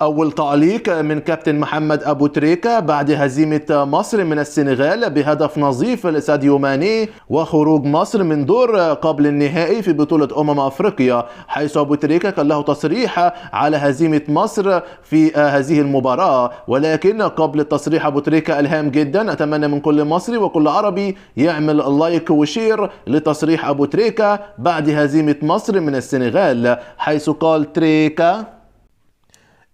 أول تعليق من كابتن محمد أبو تريكة بعد هزيمة مصر من السنغال بهدف نظيف لساديو ماني وخروج مصر من دور قبل النهائي في بطولة أفريقيا، حيث أبو تريكة كان له تصريح على هزيمة مصر في هذه المباراة. ولكن قبل التصريح أبو تريكة الهام جدا، أتمنى من كل مصري وكل عربي يعمل لايك وشير لتصريح أبو تريكة بعد هزيمة مصر من السنغال، حيث قال تريكة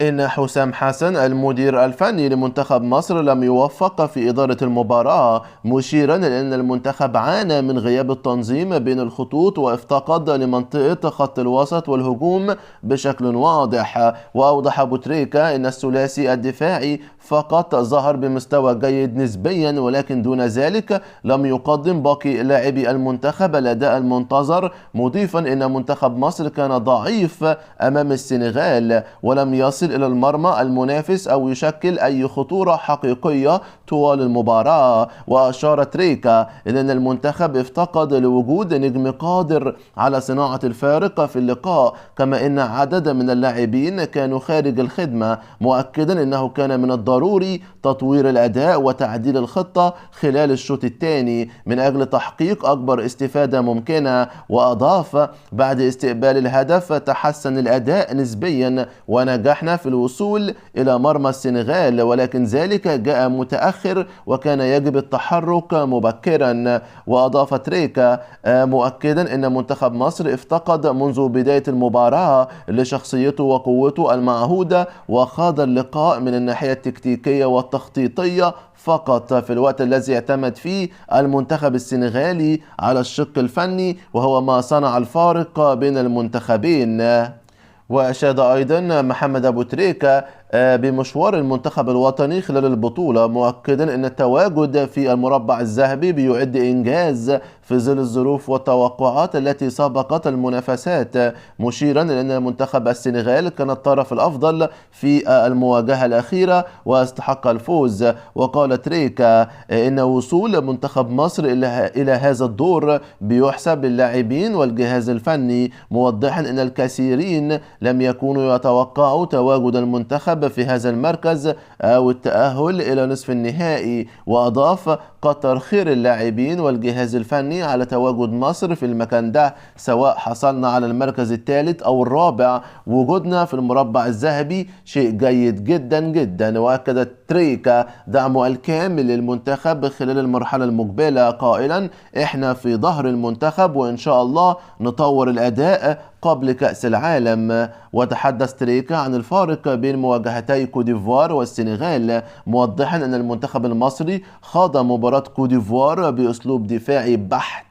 إن حسام حسن المدير الفني لمنتخب مصر لم يوفق في إدارة المباراة، مشيرا إلى أن المنتخب عانى من غياب التنظيم بين الخطوط وافتقد لمنطقة خط الوسط والهجوم بشكل واضح. وأوضح أبو تريكة أن الثلاثي الدفاعي فقط ظهر بمستوى جيد نسبيا، ولكن دون ذلك لم يقدم باقي لاعبي المنتخب الأداء المنتظر، مضيفا أن منتخب مصر كان ضعيف أمام السنغال ولم يصل إلى المرمى المنافس أو يشكل أي خطورة حقيقية طوال المباراة. وأشار تريكة إلى أن المنتخب افتقد لوجود نجم قادر على صناعة الفارق في اللقاء، كما أن عدد من اللاعبين كانوا خارج الخدمة، مؤكدا أنه كان من الضروري تطوير الأداء وتعديل الخطة خلال الشوط الثاني من أجل تحقيق أكبر استفادة ممكنة. وأضاف بعد استقبال الهدف تحسن الأداء نسبيا ونجحنا في الوصول إلى مرمى السنغال، ولكن ذلك جاء متأخر وكان يجب التحرك مبكرا. وأضاف تريكة مؤكدا أن منتخب مصر افتقد منذ بداية المباراة لشخصيته وقوته المعهودة، وخاض اللقاء من الناحية التكتيكية والتخطيطية فقط في الوقت الذي اعتمد فيه المنتخب السنغالي على الشق الفني، وهو ما صنع الفارق بين المنتخبين. وأشاد أيضا محمد أبو تريكة بمشوار المنتخب الوطني خلال البطولة، مؤكدا أن التواجد في المربع الذهبي بيعد إنجاز في ظل الظروف والتوقعات التي سبقت المنافسات، مشيرا إلى أن منتخب السنغال كان الطرف الأفضل في المواجهة الأخيرة واستحق الفوز. وقال تريكة إن وصول منتخب مصر إلى هذا الدور بيحسب للاعبين والجهاز الفني، موضحا أن الكثيرين لم يكونوا يتوقعوا تواجد المنتخب في هذا المركز أو التأهل إلى نصف النهائي. وأضاف كتر خير اللاعبين والجهاز الفني على تواجد مصر في المكان ده، سواء حصلنا على المركز الثالث أو الرابع، وجودنا في المربع الذهبي شيء جيد جدا جدا. وأكد تريكة دعمه الكامل للمنتخب خلال المرحلة المقبلة، قائلا احنا في ظهر المنتخب وإن شاء الله نطور الأداء قبل كأس العالم. وتحدث تريكة عن الفارق بين مواجهتي كوديفوار والسنغال، موضحا أن المنتخب المصري خاض مباراة كوديفوار بأسلوب دفاعي بحت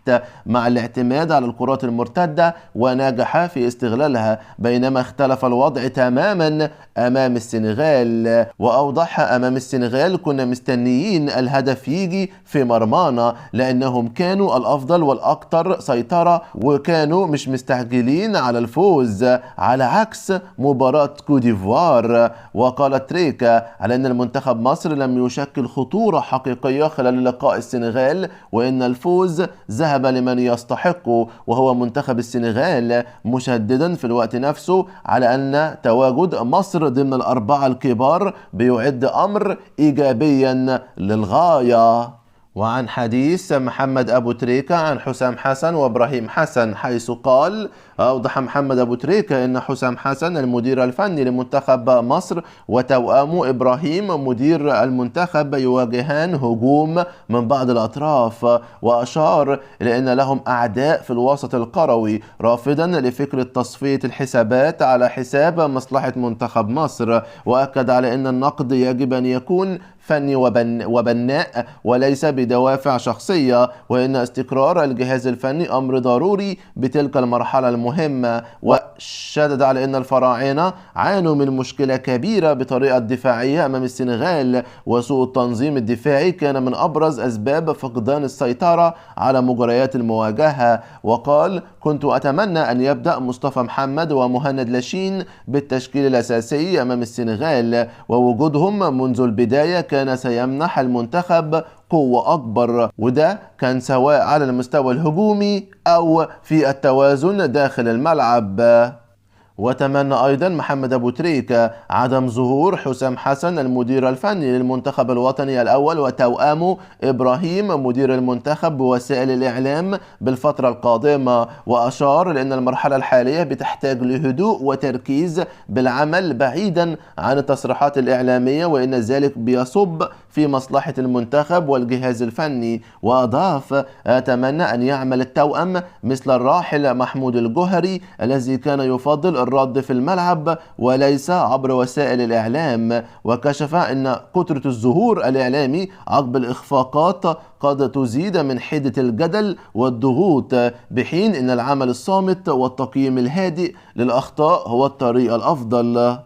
مع الاعتماد على الكرات المرتدة ونجح في استغلالها، بينما اختلف الوضع تماما أمام السنغال. وأوضح أمام السنغال كنا مستنيين الهدف يجي في مرمانا لأنهم كانوا الأفضل والأكثر سيطرة وكانوا مش مستعجلين على الفوز على عكس مباراة كوديفوار. وقال تريكة على أن المنتخب مصر لم يشكل خطورة حقيقية خلال لقاء السنغال، وإن الفوز ذهب لمن يستحقه وهو منتخب السنغال، مشددا في الوقت نفسه على أن تواجد مصر ضمن الأربعة الكبار بيعد أمر إيجابيا للغاية. وعن حديث محمد أبو تريكة عن حسام حسن وإبراهيم حسن، حيث قال أوضح محمد أبو تريكة أن حسام حسن المدير الفني لمنتخب مصر وتوأمه إبراهيم مدير المنتخب يواجهان هجوم من بعض الأطراف، وأشار إلى أن لهم أعداء في الوسط القروي، رافضا لفكرة تصفية الحسابات على حساب مصلحة منتخب مصر. وأكد على أن النقد يجب أن يكون فني وبناء وليس بدوافع شخصية، وإن استقرار الجهاز الفني أمر ضروري بتلك المرحلة المهمة. وشدد على أن الفراعنة عانوا من مشكلة كبيرة بطريقة دفاعية أمام السنغال، وسوء التنظيم الدفاعي كان من أبرز أسباب فقدان السيطرة على مجريات المواجهة. وقال كنت أتمنى أن يبدأ مصطفى محمد ومهند لاشين بالتشكيل الأساسي أمام السنغال، ووجودهم منذ البداية كان سيمنح المنتخب قوة أكبر، وده كان سواء على المستوى الهجومي أو في التوازن داخل الملعب. وتمنى أيضا محمد أبو تريكة عدم ظهور حسام حسن المدير الفني للمنتخب الوطني الأول وتوأمه إبراهيم مدير المنتخب بوسائل الإعلام بالفترة القادمة، وأشار لأن المرحلة الحالية بتحتاج لهدوء وتركيز بالعمل بعيدا عن التصريحات الإعلامية، وإن ذلك بيصب في مصلحة المنتخب والجهاز الفني. وأضاف: أتمنى أن يعمل التوأم مثل الراحل محمود الجوهري الذي كان يفضل الرد في الملعب وليس عبر وسائل الإعلام. وكشف أن كثرة الظهور الإعلامي عقب الإخفاقات قد تزيد من حدة الجدل والضغوط، بحين أن العمل الصامت والتقييم الهادئ للأخطاء هو الطريق الأفضل.